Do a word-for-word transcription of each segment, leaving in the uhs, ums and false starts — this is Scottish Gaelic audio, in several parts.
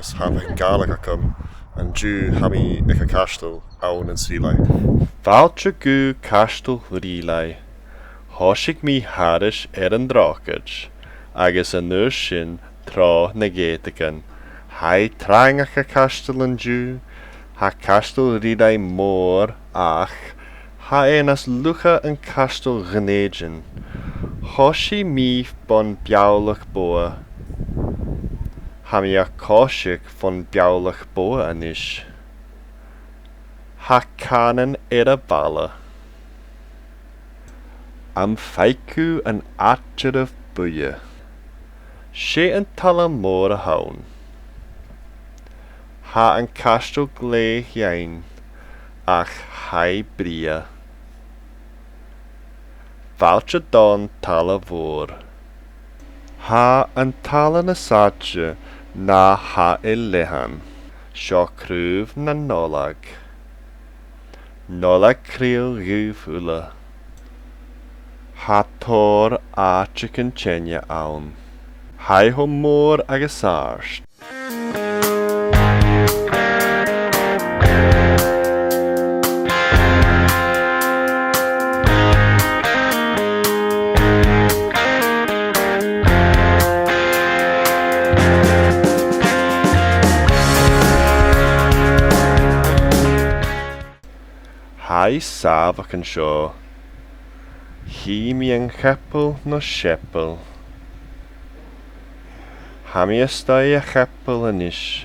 Tha mi a' Ghàidhlig agam. An-diugh tha mi aig a' chaisteal ann an Sruighlea. Fàilte gu Caisteal Sruighlea. Thòisich mi thairis air an drochaid, agus an uair sin tro na geatagan. Tha e trang aig a' chaisteal an-diugh. Tha Caisteal Sruighlea mòr, ach tha e nas lugha an Caisteal Dhùn Èideann. Thòisich mi bhon Bealach Bodha. Tha mi a' coiseachd bhon Bhealach Bodha a-nis. Tha cànan air a' bhaile. Am faic thu an àite ro bhuidhe? 'S e an talla mòr a th' ann. Tha an caisteal glè shean, ach tha e brèagha. Fàilte don talla mhòr. Tha an talla nas fhaide na tha e leathann. Seo craobh na Nollaig. Nollaig Chridheil dhuibh uile. Tha tòrr àiteachan teine ann. Tha e cho mòr agus àrd. Tha e sàmhach an seo. Chì mi an chapel no seapal. Tha mi a-staigh a' chapel a-nis.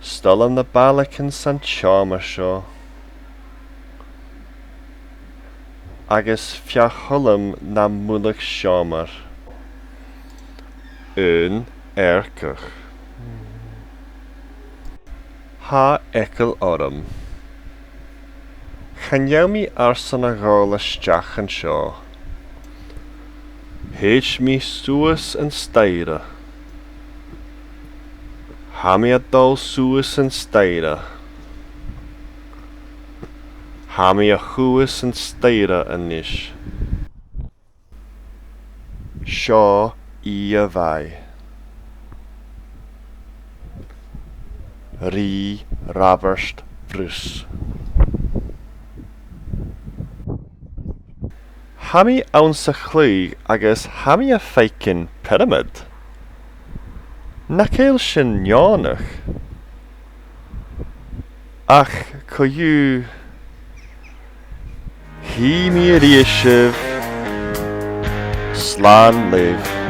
'S toil leam na ballachan san t-seòmar seo. Agus feuch, toil leam na mullach seòmar. Aon earcach. Tha eagal orm. Chan eil mi airson a dhol a-steach an seo. Thèid mi suas an staidhre. Tha mi a' dol suas an staidhre. Tha mi a' suas an staidhre a-nis. Seo Iain Mhàiri. Rìgh Raibeart Bruce. Tha mi anns a' chladh agus tha mi a' faicinn pyramid. Nach eil sin neònach? Ach co-dhiù, chì mi a-rithist sibh. Slàn leibh.